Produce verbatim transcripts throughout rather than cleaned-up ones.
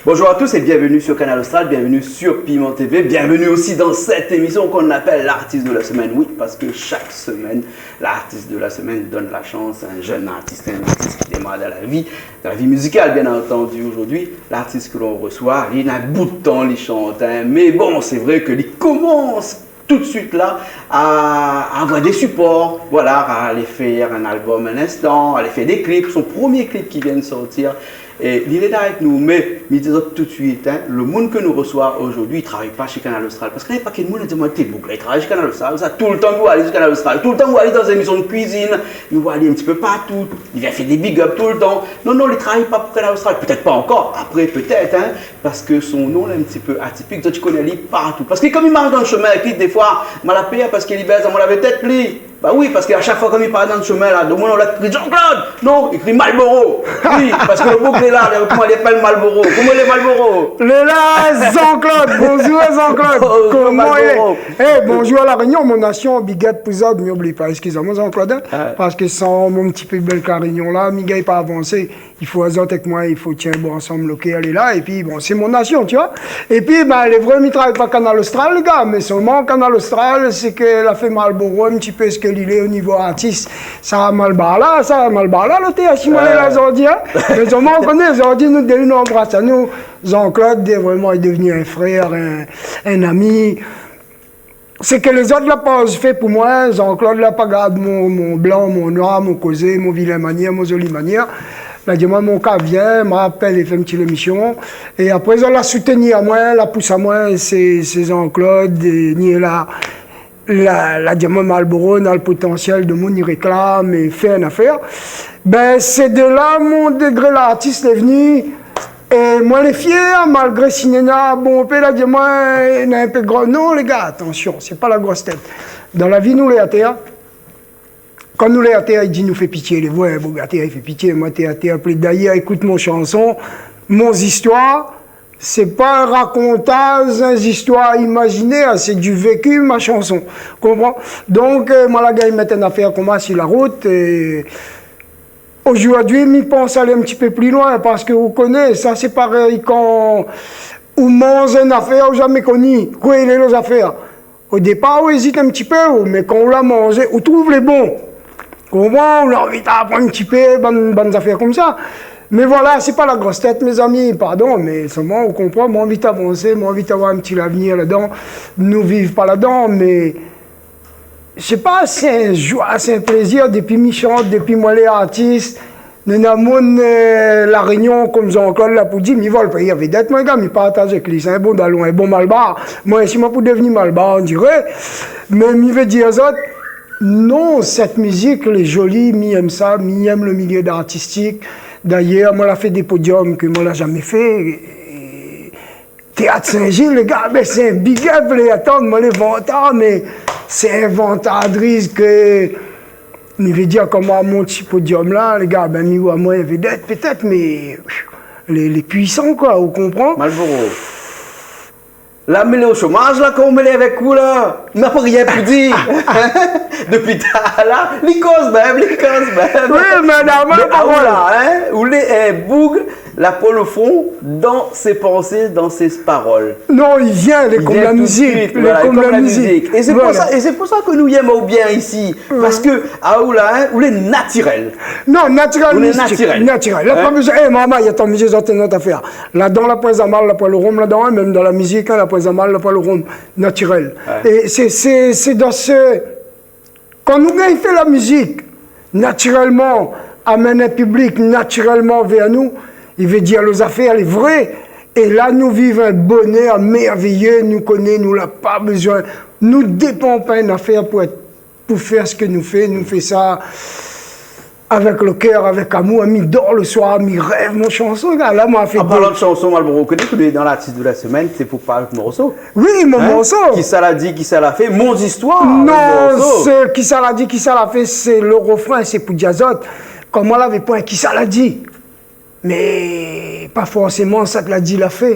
Bonjour à tous et bienvenue sur Kanal Austral, bienvenue sur Piment T V, bienvenue aussi dans cette émission qu'on appelle l'artiste de la semaine. Oui, parce que chaque semaine, l'artiste de la semaine donne la chance à un jeune artiste, un artiste qui démarre dans la vie, dans la vie musicale, bien entendu. Aujourd'hui, l'artiste que l'on reçoit, li néna bout d'tan li shant, hein. Mais bon, c'est vrai que li komans tout de suite là à, à avoir des supports, voilà, à aller faire un album un instant, à aller faire des clips. Son premier clip qui vient de sortir, é li lé la avèk nou, mé mi di azot tout de suite, hein, le moun ke nou resoi zordi, li travay pa shé Kanal Austral. Parske néna pa kèl moun i di amoin, té boug la, li travay shé Kanal Austral, sa, toultan nou oi ali shé Kanal Austral, toultan nou oi ali dan zot émision de kuizine, nou oi ali in ti pé partou, li vien fé dé big up toultan. Non, non, li travay pa pou Kanal Austral, pétèt pa ankor, apré pétèt, hein, parske son nom lé in ti pé atipik, zot i koné ali partou. Parske kom li marsh dan shemin avèk li, défoi, moin la pèr parske li bèz amoin la tèt li. Ba oui, parske a shak foi kom li pas dan shemin la, domoun la i kri Jean-Claude, non, i kri Malboro. Oui, parske le boug lé la, lé, koman li apèl Malboro ? Koman lé Malboro ? Lé la, Jean-Claude, bonjour Jean-Claude. Bonjour, koman i lé ? Malboro. Eh, bonjour à La Réunion, mon nation, big up pou zot, mi oubli pa, eskiz amoin Jean-Claude, hein, ah, parske san mon ti pé bèl karignon la, mi gingn pa avansé. I fo azot èk moin, i fo tienbo ansanm, lo kèr lé la, épi bon, sé mon nation, tu vois. Épi, bin, lé vré, mi travay pa Kanal Austral, lé gars, mé solman Kanal Austral, sé ke la fé Malboro in ti pé sak li lé o nivo artis. Sa Malbar la, sa Malbar la, lo té asi moin lé la zordi, hein. Mé solman, ou koné, zordi nou dé nou anbras anou, Jean-Claude, vréman, lé devni in frèr, in, in ami. Sak lézot la pa oz fé pou moin, Jean-Claude la pa gard mon, mon blan, mon noir, mon kozé, mon vilin manièr, mon zoli manièr. La di amoin, mon ka, vien, ma apèl é fé in ti lémision. É apré sa, la soutenir amoin, la pous amoin, sé, sé Jean-Claude, é ni la, la, la di amoin, Malboro, na le potansièl, domoun i réklam, é fé in afèr. Bin, sé de la mon dégré lartis lé vni. É moin lé fièr, malgré si néna bonpé la di amoin, néna in pé gro, non, lé gars, atansion, sé pa la gros tèt. Dan la vi, nou lé atèr. Kan nou lé atèr, i di nou fé pitié, lé vré, boug atèr, i fé pitié, moin té atèr, pli. Dayèr, ékout mon shanson, mon zistoir, sé pa in rakontaz, in zistoir imazinèr, sé du vécu, ma shanson. Konpran ? Donk, euh, moin la gingn mèt in afèr konmsa si la rout, é Zordi, mi pans alé in ti pé pli loin, parske ou koné, sa sé parèy kan ou manz in afèr ou la zamé koni, koué i lé lo zafèr. O dépar, ou ézit in ti pé, ou, mé kan ou la manzé, ou trouv lé bon. Konpran, ou la anvi aprann in ti pé bann, bann zafèr konmsa. Mé voila, sé pa la gros tèt, mézami, pardon, mé solman, ou konpran, moin anvi avansé, moin anvi avoir in ti lavnir ladan. Nou viv pa ladan, mé Sé pa, sé in zoi, sé in plézir, dépi mi shant, dépi moin lé artis, néna moun, euh, La Rényon, konm Jean-Claude la pou di, mi vol pa, i avé dèt, moin, gars, mi partaz èk li, sé in bon dalon, in bon malbar. Moin, si moin pou devni malbar, on diré. Mé mi vé dir azot, non, sèt mizik lé zoli, mi èm sa, mi èm le milié artistik. Dayèr, moin la fé dé podiom ke moin la zamé fé. É, Téat Sin-Zil, lé gars, bin, sé in big up, lé, atann, moin lé vantar, mé sé in vantardriz ke, mi vé dir, koman mon ti podiom la, lé gars, bin, mi oi amoin in vedèt, pétèt, mé lé, lé puisan, koi, ou konpran ? Malboro. La, mi lé o shomaz, la, kan mi lé avèk ou, la. Na pa rien pou dir. Dopi talèr la, li koz mèm, li koz mèm. Oui, mé la, mé pa, voilà, hein, ou lé in boug, la poin lo fon, dan sé pansé, dan sé parol. Non, li vien, li vien tout de suite, voilà, li vien konm la mizik. É sé pou sa, é sé pou sa ke nou yèm aou bien isi. Parske, a, ou la, hein, ou lé natirèl. Non, natirèl, mistik. Ou lé natirèl. Natirèl. La pa bezoin, é, mama, atann, mi di azot in not afèr. Ladan, la poin zamal, la poin lo rom, ladan, hein, mèm dan la mizik, hein, la poin zamal, la poin lo rom. Natirèl. Ouais. É sé, sé, sé dan se, kan nou gingn fé la mizik, natirèlman, amenn in piblik natirèlman vèr nou, i vé dir lo zafèr lé vré. É la, nou viv in bonèr mèrvéyé, nou koné, nou la pa bezoin, nou dépan pa in afèr pou èt, pou fé sak nou fé, nou fé sa Avèk lo kèr, avèk amour, mi dor lo soir, mi rèv mon shanson, la, la, moin la fé... An parlan de shanson, Malboro, ou koné ke dan lartis de la semèn, sé pou parl morso. Oui, mon morso. Kisa la di, kisa la fé, mon zistoir, lo morso. Non, sé kisa la di, kisa la fé, sé lo refrin, sé pou di azot. Koman lavé poin kisa la di. Mé pa forséman sak la di la fé.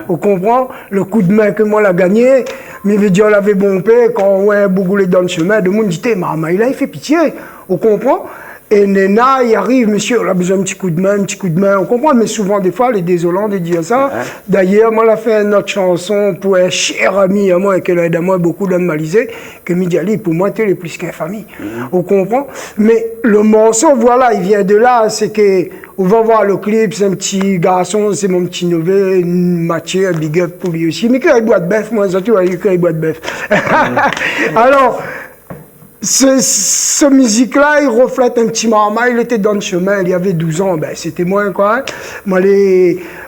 Ou konpran ? Lo koudmin ke moin la gagné, mi vé dir, lavé bonpé, kan ou voi in boug i lé dan shemin, demoun i di, té, marmay la, i fé pitié. Ou konpran ? É néna i ariv, mésyé, ou la bézoin in ti koudmin, in ti koudmin, ou konpran ? Mé souvan, défoi, lé dézolan de dir sa. Dayèr, moin la fé in not shanson pou in shèr ami amoin, ke la èd amoin bonpé dan Malizé, ke mi di ali, pou moin, té lé plis k'in fami. Ou konpran ? Mé lo morso, voila, i vien de la, sé ke ou va voir lo klip, sé in ti garson, sé mon ti nevé, Mathieu, big up pou li osi. Mé ke i boi de bèf, moin, sa, ti voi, ke i boi de bèf. Alor, se, se mizik-la, i reflèt in ti marmay, li lété dan shemin, li lavé douz an, bin, sété moin, koi, in. Moin lé,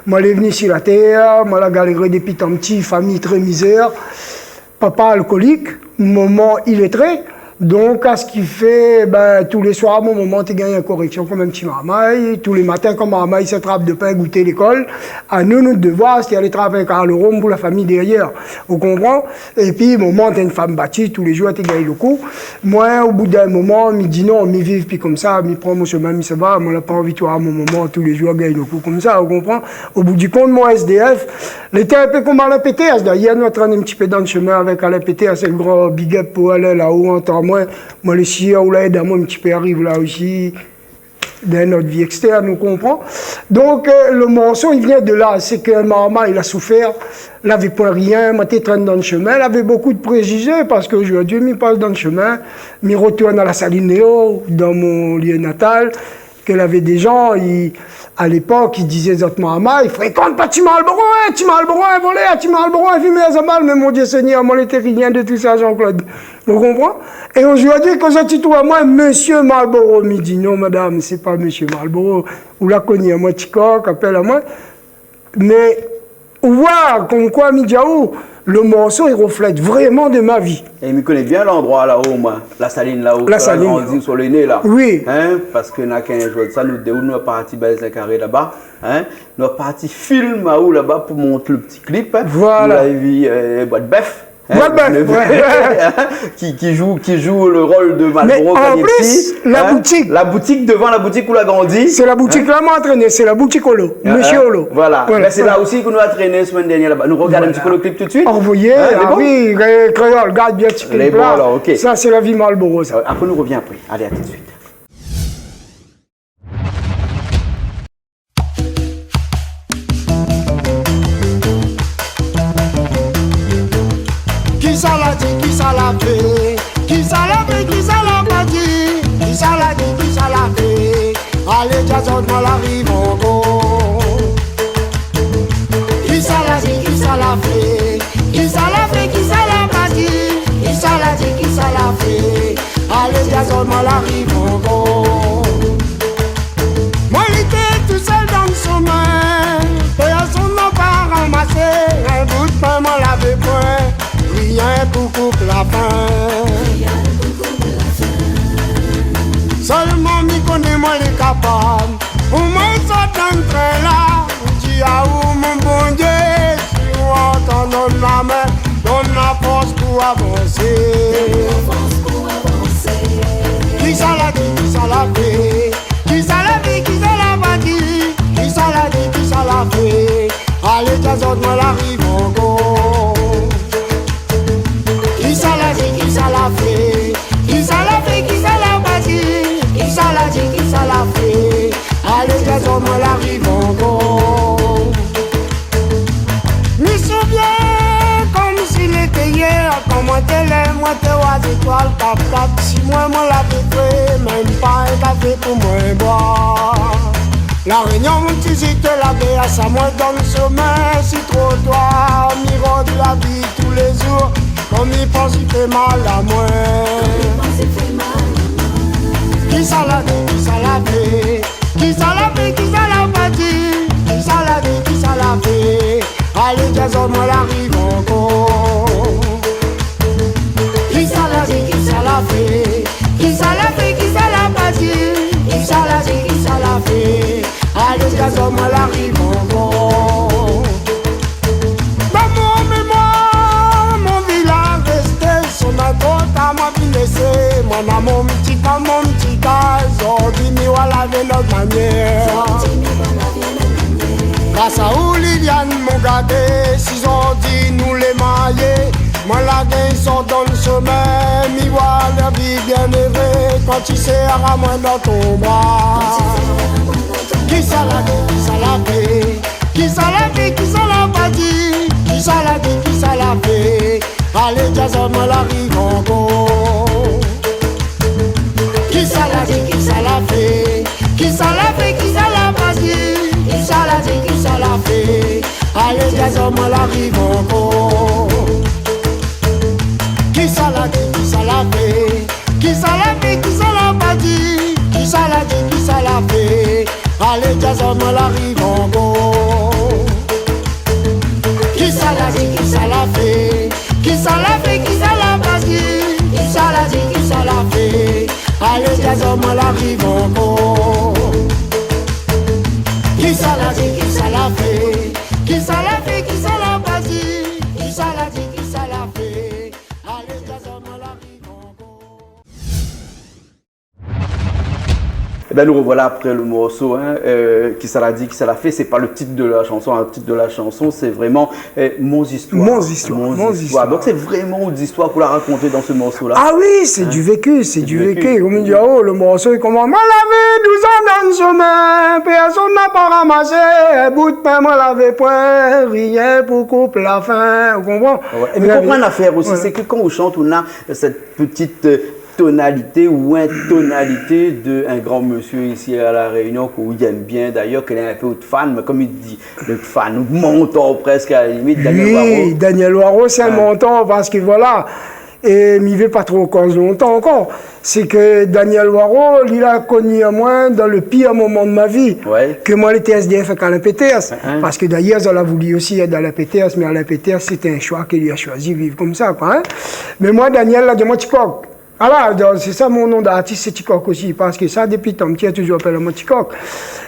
moin lé vni si la tèr, moin la galéré dépi tan pti, fami trè mizèr. Papa alkolik, momon ilétré. Donk, a sak i fé, bin, tou lé soir, mon momon té gingn in koréksion konm in ti marmay. Tou lé matin, kan marmay sa trap de pin gouté lékol, anou, nout devoir, sété alé trap in kar lo rom pou la fami dèryèr. Ou konpran ? Épi, momon té in fanm bati, tou lé zour, té gingn lo kou. Moin, o bout d'in moman, mi di non, mi viv pi konmsa, mi pran mon shemin, mi sava, moin la pa anvi de voir mon momon tou lé zour gingn lo kou konmsa, ou konpran ? O bout di kont, mon S D F, lété in pé konm Alain Péters, dayèr, nou la trèn in ti pé dan shemin avèk Alain Péters, sé lo gran big up pou Alain la-o, antan moin, moin lé sir, ou la èd amoin in ti pé ariv la osi, dan nout vi ékstèrn, ou konpran ? Donk, euh, lo morso, i vien de la, sé ke marmay la soufèr, lavé poin rien, moin té trèn dan shemin, lavé bonpé de préjizé, parske zordi, mi pas dan shemin, mi retourn a La Saline-lé-O, dan mon lieu natal, ke lavé dé jan, i, a lépok, i dizé zot marmay, i frékant pa ti Malboro, in, ti Malboro, in volèr, ti Malboro, in fimèr, sa mal, mé mon Dié Ségnèr, moin lété rien de tousa, Jean-Claude. Ou konpran ? É zordi, kan zot i trouv amoin, mésyé Malboro, mi di, non, madam, sé pa mésyé Malboro. Ou la koni amoin, ti kok, apèl amoin. Mé, ou voi, konmkoi, mi di aou, lo morso, i reflèt vréman de ma vi. É mi koné bien landroi la-o, moin, La Saline la-o, La Saline. Grandi, ousa ou lé né la. Oui. In ? Parske na kinz zour de sa, nou dé, nou la parti Bèl Zin Karé laba, in ? Nou la parti filmé aou laba pou mont lo ti klip, in ? Voila. Nou la vi, euh, boi de bèf. Hein, Boi de bèf, le ouais, ouais. Qui, qui joue, qui joue le rôle de Malboro Kaniepti, hein. Mé an plis, la boutik. La boutik, dovan la boutik ou la grandi. Sé la boutik la moin la antréné, sé la boutik Olo, mésyé Olo. Voilà. Bin, sé la osi ke nou la antréné semèn dèrnièr laba. Nou rogard in ti pé le klip tout de suite. Anvoyé, ah oui, euh, kréol, gard bien ti klip la. Lé bon, alor, OK. Sa, sé la vi Malboro, sa. Euh, apré, nou revien apré. Alé, à tout de suite. Kisa la di, kisa la fé, kisa la fé, kisa la pa di, kisa la di, kisa la fé. Alé, di azot moin la ariv ankor. Kisa la di, kisa la fé, kisa la fé, kisa la pa di, kisa la di, kisa la fé. Alé, di azot moin la ariv ankor. Moin lété tousèl dan shemin, pèrsone la pa ramasé, in bout pin moin lavé poin, rien pou koup la fin. Sèlman mi koné moin lé kapab, pou moin sort dan trin la, di aou mon Bondié, si ou antan donn la min, donn la fors pou avansé. Kisa la di, kisa la fé, kisa la fé, kisa la pa di, kisa la di, kisa la fé. Alé, di azot moin la ariv ankor. Kisa la di, kisa la fé, kisa la fé, kisa la pa di, kisa la di, kisa la fé. Alé, di azot moin la ariv ankor. Mi souvien konmsi lété yèr, kan moin té lèv, moin té oir zétwal kap kap. Si moin, moin lavé fé, mèm pa in kafé pou moin boir. La Rényon, mon ti zité, la gèr, sa moin dan shemin, si trotwar, mi rod la vi tou lé zour, kan mi pans i fé mal amoin. Kisa la di, kisa la fé, kisa la fé, kisa la pa di, kisa la di, kisa la fé. Alé, di azot moin la ariv ankor. Kisa la di, kisa la fé, kisa la fé, kisa la pa di, kisa Zom la ariv ankor. Dan mon mémoir, mon vilaz la rès, son ankor ta ma vin lésé. Mwin na mon ti kan, mon ti kaz, zordi mi wa la vi in ot manièr. Gras a ou, Liliane, mon gaté, si zordi nou lé marié, mwin la gingn sort dann somin, mi wa la vi bien éré, kan ti sèr amwin dann ton bra. Kisa la di, kisa la fé, kisa la fé, kisa la pa di, kisa la di, kisa la fé. Alé, djazz, mwin la ariv ankor. Kisa la di, kisa la fé, kisa la fé, kisa la pa di, kisa la di, kisa la fé. Alé, djazz, mwin la ariv ankor. Kisa la di, kisa la fé, kisa la fé, kisa la pa di, kisa la di, kisa la fé. Alé, djazz, mwin la ariv ankor. Kisa la di, kisa la fé, kisa la fé, kisa la pa di, kisa la di, kisa la fé. Alé, djazz, mwin la ariv ankor. Kisa la di, kisa la fé, kisa la fé, kisa la pa di, kisa la di, kisa la fé. Alé, djazz, mwin la ariv ankor. Eh ben, nous revoilà après le morceau, hein, euh, Kisa la di, kisa la fé. C'est pas le titre de la chanson, hein. Le titre de la chanson, c'est vraiment, euh, Mon zistoir. Mon zistoir, mon zistoir. Donc, c'est vraiment out zistoir k'ou la rakonté dans ce morceau-là. Ah oui, c'est du vécu, c'est du vécu. Koman i di, oh, le morso i komans, mwin lavé douz an dann somin, pèrsone la pa ramasé in bout pin, mwin lavé pwin rien pou koup la fin, ou konpran ? Ouais. É mé konpran in afèr osi, sé ke kan ou shant, ou na sèt ti, euh, tonalité ou intonalité de in gran mésyé isi La Rényon k'ou yèm bien, dayèr, ke lé in pé out fan, mé kom i di, le fan, out mantor prèsk, a la limit, Danyèl Waro. Oui, Danyèl Waro, sé in mantor parske, voilà, é mi vé pa tro koz lontan ankor. Sé ke Danyèl Waro, li la koni amwin dan le pir moman de ma vi, ke mwin lété S D F èk Alain Peters. Parske dayèr, zot la voulu osi èt Alain Peters, mé Alain Peters, sété in shoi ke li la shoizi, viv konmsa, koi, in. Mé mwin, Danyèl la di amwin, Tikok, Ala, donk, sé sa mon non d'artis, sé Tikok osi, parske sa, dopi tan pti, touzour apèl amwin Tikok.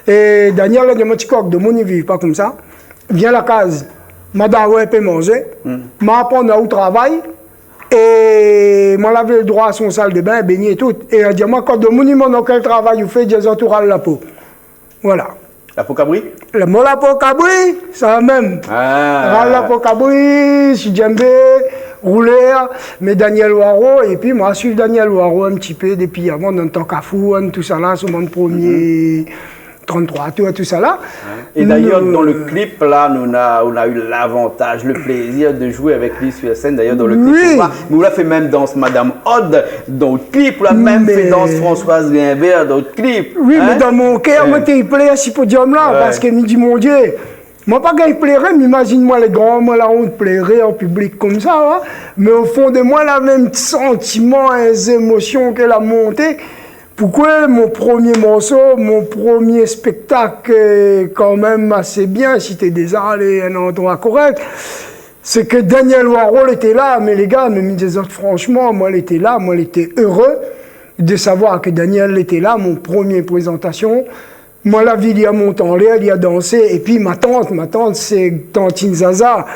É Danyèl la di amwin, Tikok, domoun i viv pa konmsa. Vien la kaz, ma done aou in pé manzé, ma aprann aou travay, é mwin lavé le droi son sal de bin, bégné é tout. É la di amwin, kan domoun i mann aou kèl travay ou fé, di azot ou ral la po. Voilà. La po kabri ? La, mwin la po kabri, sa mèm. Ah. Ral la po kabri, si djembé, roulèr, mé Danyèl Waro, épi mwin la suiv Danyèl Waro in ti pé dopi avan, dan tan Kafou, in, tousala, son bann promié trant-troi tour, tousala. É dayèr, dan le clip, la, nou na, nou na u lavantaz, le plézir de zoué avèk li sur sèn. Dayèr, dan le clip, ou voi, mé ou la fé mèm dans Madame Odd, dan le clip, ou la mèm fé dans Françoise Guimbert dan le clip. Oui, mé dan mon kèr, mwin té i plèr si podium la, parske mi di, mon Dié, mwin pa gingn pléré, mé imazine mwin lé gran, mwin la ont pléré an piblik konmsa, in. Mé o fon de mwin, lavé in ti santiman, in zémosion ke la monté. Poukosa mon promié morso, mon promié spèktak, euh, kan mèm asé bien, si té déza alé in landroi korèk, sé ke Danyèl Waro lété la, mé lé gars, mé mi di azot franshman, mwin lété la, mwin lété éré de savoir ke Danyèl lété la, mon promié prézantasion. Mwin la vi li la mont anlèr, li la dansé, épi ma tant, ma tant, sé Tantine Zaza.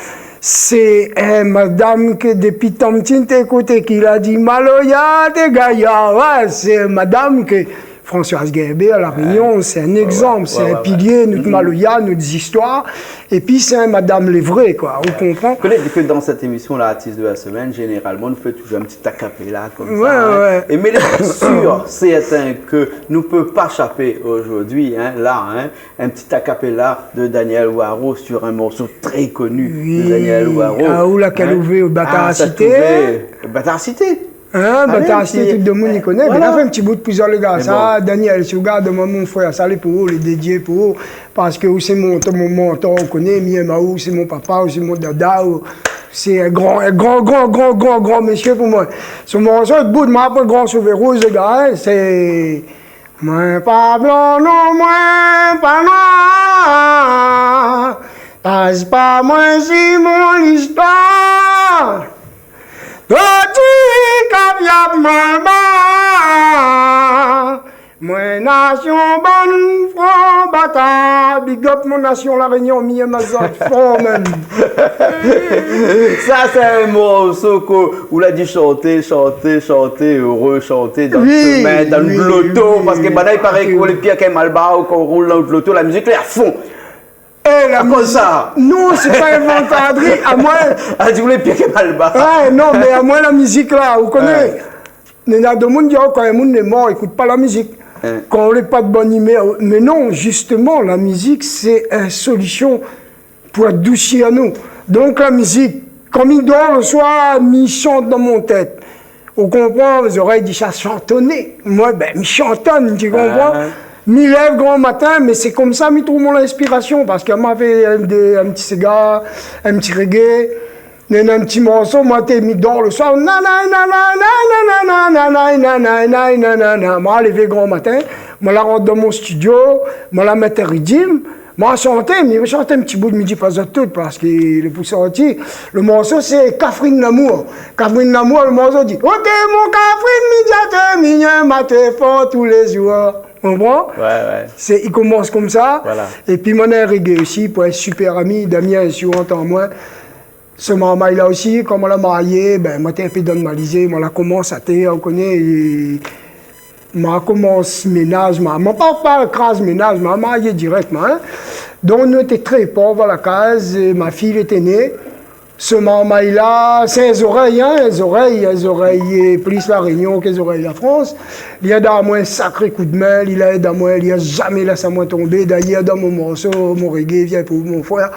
Sé in madam ke dopi tan pti té ékouté, ki la di, maloya, té gayar. Ouais, sé in madam ke Françoise Guimbert, La Rényon, sé in égzanp, sé in pilié, nout maloya, nout zistoir. Épi sé in madam lé vré, koi, ou konpran ? Ou koné ke dan sèt émision-la, Artiste de la semaine, zénéralman, nou fé touzour in ti a capella konmsa, in. É mé lé sur, sèrtin ke nou pé pa shapé zordi, in, la, in, in ti a capella de Danyèl Waro sur in morso trè koni de Danyèl Waro. Ah, ou lakèl ou vé, Batar Sité. Batar Sité. In, Batar Sité, tout domoun i koné. Mé la fé in ti bout pou zot, lé gars. Sa, Danyèl, si ou gard, mwin, mon frèr, sa lé pou ou, lé dédié pou ou. Parske ou sé mon, mon mantor, ou koné, mi yèm aou, ou sé mon papa, ou sé mon dada, ou sé in gran, in gran, gran, gran, gran, gran mésyé pou mwin. Son morso, bout, mwin, apré gran souvé rouz, lé gars, in, sé Mwin pa blan, non, mwin pa noir. Pas pa mwin si mon listoir. Doti kaviab mwin ba. Moin nasion bann fran batar, big up mon nasion La Rényon, mi yèm azot for mèm. Sa sé in morso ke ou la di shanté, shanté, shanté, ere shanté dan le shemin, dan le loto, parske banna i paré ke lé pir ke malbar, kan ou roul dan le loto, la mizik lé a fon. Eh, la mizik, non, sé pa in vantadri, amoin. Ah, ou lé pir ke malbar. Ouais, non, mé amoin la mizik la, ou koné. Néna demoun i di, oh, kan in moun lé mor, ékout pa la mizik. Kan ou lé pa de bone imèr. Mé non, zisteman, la mizik sé in solision pou adousir anou. Donk la mizik, kan mi dor le soir, mi shant dan mon tèt. Ou konpran, zorèy i di sa shantoné. Moin, bin, mi shantonn, ti konpran ? Mi lèv gran matin, mé sé konmsa mi trouv mon inspirasion, parske ma fé in, dé, in ti séga, in ti reggae, néna in ti morso, moin té mi dor le soir, nanay, nanay, nanay, nanay, nanay, nanay, nanay, nanay. Moin lévé gran matin, moin la rant dan mon studio, moin la mèt in ridim, moin la shanté, mi shant in ti bout, mi di pa zot tout, parske lé pou sorti. Le morso sé Kafrine Lamour. Kafrine Lamour, le morso di, oté mon Kafrine, mi di até, mi yèm até for tou lé zour. Ou konpran ? Ouais, ouais. Sé, i komans konmsa. Voilà. Épi moin néna in reggae osi, pou in super ami, Damien, si ou antann amoin. Se marmay la osi, kan moin la marié, bin, moin té in pé dan malizé, moin la komans atèr, ou koné, é moin la komans ménaz, moin, moin pa, pa kraz ménaz, moin la marié dirèk, moin, hein. Donk nou té tré pov la kaz, é ma fiy lété né. Se marmay la, sé in zorèy, hein, in zorèy, in zorèy, é plis La Rényon ke zorèy la Frans. Li la donn amoin in sakré koudmin, li la èd amoin, li la zamé lès amoin tonbé. Dayèr, dan mon morso, mon reggae, vien pou mon frèr.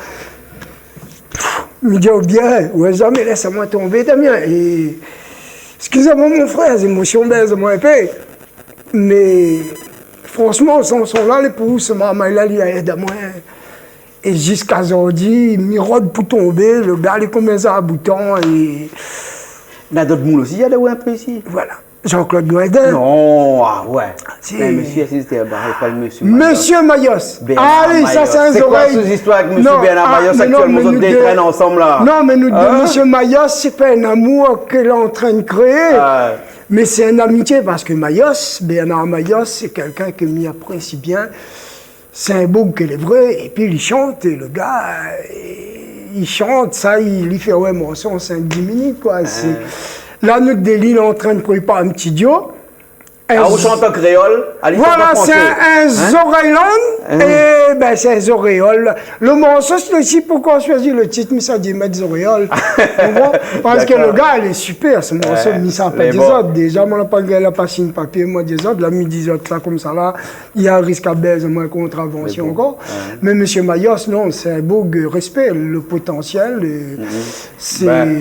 Mi di aou bien, ou la zamé lès amoin tonbé, Damien. É, eskiz amoin, mon frèr, zémosion i bèz amoin in pé. Mé, fransman, son, son la, lé pou ou, se marmay la, li la èd amoin. É ziska zordi, mi rod pou tonbé, le gars, li komans a bouton, é na dot moun osi, i alé oir in pé isi. Voilà. Jean-Claude Goindin. Non, ah ouais. Si. Eh, mésyé, si, sété, bah, pa le mésyé Mayos. Mésyé Mayos. Bernard Mayos. Ah oui, sa sé in zorèy. Sé koi sèt zistoir avèk mésyé Bernard Mayos, mé non, aktièlman, mé zot nou dé trèn ansanm la. Non, mé nou dé, mésyé Mayos, sé pa in amour ke lé antrin de kréé. Ah. Mé sé in amitié, parske Mayos, Bernard Mayos, sé kèlkin ke mi aprési bien. Sé in boug ke lé vré, épi li shant, é le gars, é, li shant, sa, li, li fé, ouais, morso an sink, dis minit, koi. Sé, la, nou dé, li lé antrin de prépar in ti duo. Ah, ou shant an kréol, ali shant an fransé. Voilà, sé in, in zorèyland, é, bin, sé in zorèyol. Le morso, sé osi poukoi shoizi le tit, mi sa di mèt zorèyol. Ou konpran ? Parske le gars, li lé super, se morso, mi sa pa di zot. Déza, moin la pa, la pa sign papié, moin di zot, la, mi di zot sa konmsa la. I a risk a bèz amoin kontravansion ankor. Mé bon, ouais. Mé mésyé Mayos, non, sé in boug, rèspé, le potansièl, euh, sé, bin,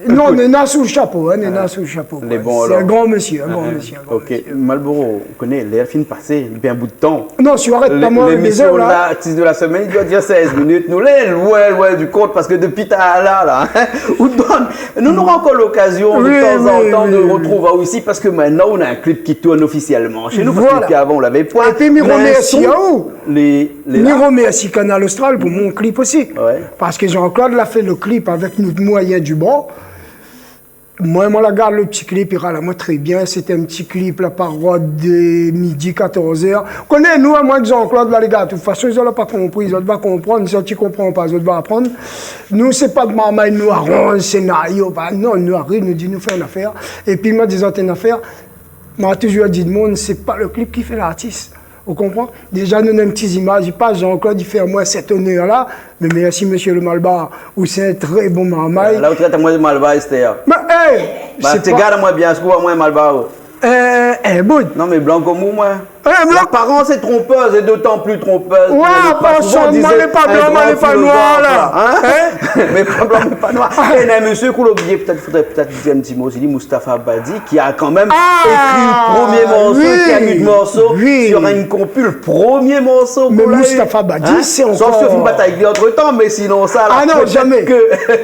non, ékout, néna sou le shapo, hein, néna sou le shapo, koi. Lé bon, alor. Sé in gran mésyé, in gran mésyé, in gran mésyé. Ok. Malboro, ou koné, lèr fine pasé, dopi in bout de tan. Non, si ou arèt pa moin avèk lézot, la. Lémisyon la, artiste de la semaine, i doi dir sèz minit. Nou lé loin, loin du kont, parske dopi talèr la, la, hein, ou donn Nou nora ankor lokazion de tanzantan de retrouv aou isi, parske mintnan ou na in klip ki tourn ofisièlman shé nou, parske dopi avan ou lavé poin. Voilà. Épi mi romèrsi aou. Mi romèrsi Kanal Austral pou mon klip osi. Ouais. Parske Jean-Claude la fé le klip avèk nout moiyin du bor. Moin, moin la gard le ti klip, i ral amoin tré bien. Sété in ti klip, la parod de midi, katorz èr. Koné, nou, amoin èk Jean-Claude, la, lé gars, de tout fason, zot la pa konpri, zot va konprann, zot i konpran pa, zot va aprann. Nou, sé pa de marmay, nou aranz sénario, pa, non, nou ariv, nou di, nou fé in nafèr. Épi, moin di azot in nafèr, moin la touzour di demoun, sé pa le klip ki fé lartis. Ou konpran ? Déza, nou néna in ti zimaz, i pas, Jean-Claude, i fé amoin sèt onèr-la. Mé mèrsi, mésyé le Malbar, ou sé in tré bon marmay. La, ou trèt amoin de Malbar, astèr. Mé, hey, sé pa... Gard amoin bien, èske ou oi amoin Malbar, ou ? Euh, in bout. Non, mé blan konm ou, moin. Eh, blan. Laparans lé tronpèz, é dotan pli tronpèz. Ouais, pa souvan, parske moin lé pa blan, moin lé pa noir, la. Hein ? Mé pa blan, mé pa noir. É, non, mésyé, kou lé obliyé, pétèt, fodré pétèt dir in ti mo, sé li, Moustapha Badi, ki la kan mèm ékri le promié morso, ki la mi le morso sur in konpil, le promié morso k'ou la u. Mé Moustapha Badi, sé ankor... Sof si ou fine batay avèk li antretan, mé sinonsa, la, pétèt ke... Ah non, zamé.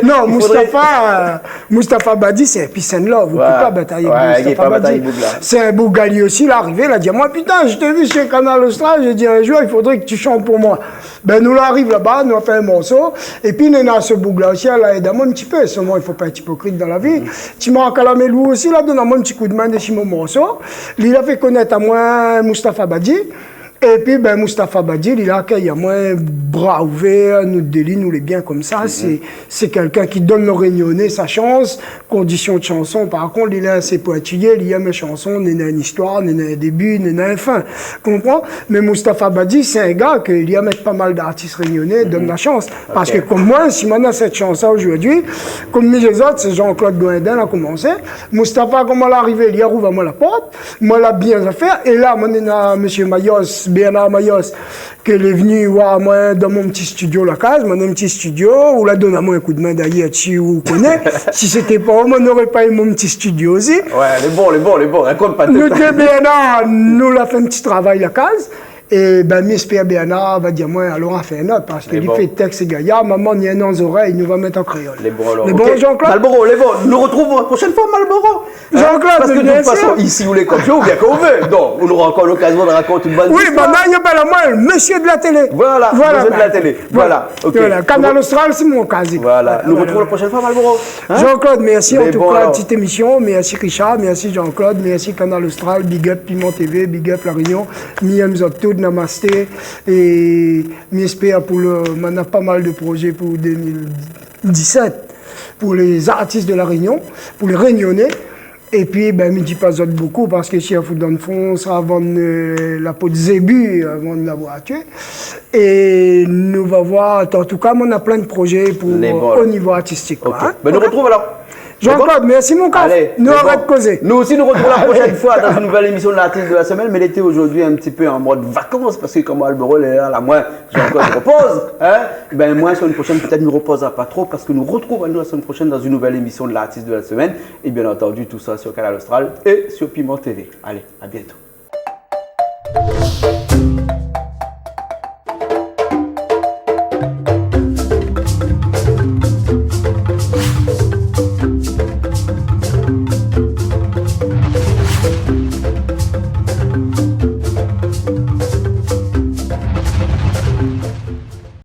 Non, Moustapha, euh, Moustapha Badi, sé in peace and love, ou pé pa batay avèk Moustapha Badi. Sé in boug, li osi, la arivé, la di amoin, putain, je t'ai vu sur Kanal Austral, j'ai dit, un jour, il faudrait que tu chantes pour moi. » Bin, nou la ariv laba, nou la fé in morso. Épi, néna se boug-la osi, la èd amoin in ti pé. Solman, i fo pa èt ipokrit dan la vi. Ti Marc Alamelou osi, la donn amoin in ti koudmin desi mon morso. Li la fé konèt amoin Mustapha Badi. Épi, bin, Mustapha Badi, li la akèy amoin bra ouvèr, nou dé li, nou lé bien konmsa. Sé, sé kèlkin ki donn lo Rényoné sa shans. Kondision de shanson, par kont, li lé asé pointiyé, li èm in shanson, néna in istoir, néna in débi, néna in fin. Konpran ? Mé Mustapha Badi, sé in gars ke li èm pa mal d'artis rényoné, donn la shans. Parske konm moin, si moin néna sèt shans-la zordi, konm mi lézot, sé Jean-Claude Goindin la komansé. Mustapha, koman la arivé, li la rouv amoin la port, moin la bien zafèr. É la, moin néna mésyé Mayos, Bernard Mayos, ke lé vni oir amoin dan mon ti studio la kaz, mon ti studio, ou la donn amoin in koudmin dayèr, si ou koné. Si sété pa ou, moin noré pa u mon ti studio osi. Ouais, lé bon, lé bon, lé bon, rakont pa tout. Nou dé Bernard, nou la fé in ti travay la kaz. É bin, mi èspèr Bernard va dir amoin, alor, a fé in not, parske li fé tèks é gayar, maman, ni in an zorèy, nou va mèt an kréol. Lé bon, alor. Lé bon, OK. Jean-Claude ? Malboro, lé bon. Nou rotrouv la proshèn foi, Malboro. Hein ? Jean-Claude, parske de tout fason, isi ou lé konm sa, ou bien kan ou vé. Donk, ou nora ankor lokazion de rakont in bone istoir. Oui, bin, la, i apèl amoin le mésyé de la télé. Voilà, mésyé de la télé. Voilà, OK. Voilà, Kanal Austral, sé mon kaz. Voilà. Nou rotrouv la proshèn foi, Malboro. Hein ? Jean-Claude, mèrsi an tou ka, alor. Mé bon, ti émision. Mèrsi Richard, mèrsi Jean-Claude, mèrsi Kanal Austral, big up Piment TV, big up La Réunion. Mi èm zot tout, namasté. É mi èspèr pou le, moin néna pa mal de projé pou deux mille dix-sept, pou lé zartis de La Réunion, pou lé Rényoné. Épi, bin, mi di pa zot bokou, parske si la fout dan le fon, sa va vann, euh, la po de zébi, euh, vann la voitir. É nou va voir, an tou ka, moin néna plin de projé pou, o nivo artistik, koi, hein. Lé bon, alor. OK. Bin, nou rotrouv alor. Jean-Claude, mèrsi, mon kaf. Alé, nou arèt kozé. Nou osi, nou rotrouv la proshèn foi dan in nouvèl émision de l'artiste de la semaine, mé lété zordi in ti pé an mod vakans, parske konm Malboro lé la, la, moin, Jean-Claude ropoz, hein. Bin, moin, la semèn proshèn, pétèt, nou ropozra pa tro, parske nou rotrouv anou la semèn proshèn dan in nouvèl émision de l'artiste de la semaine. É bien antandi, tout sa sur Kanal Austral é sur Piment TV. Alé, à bientôt.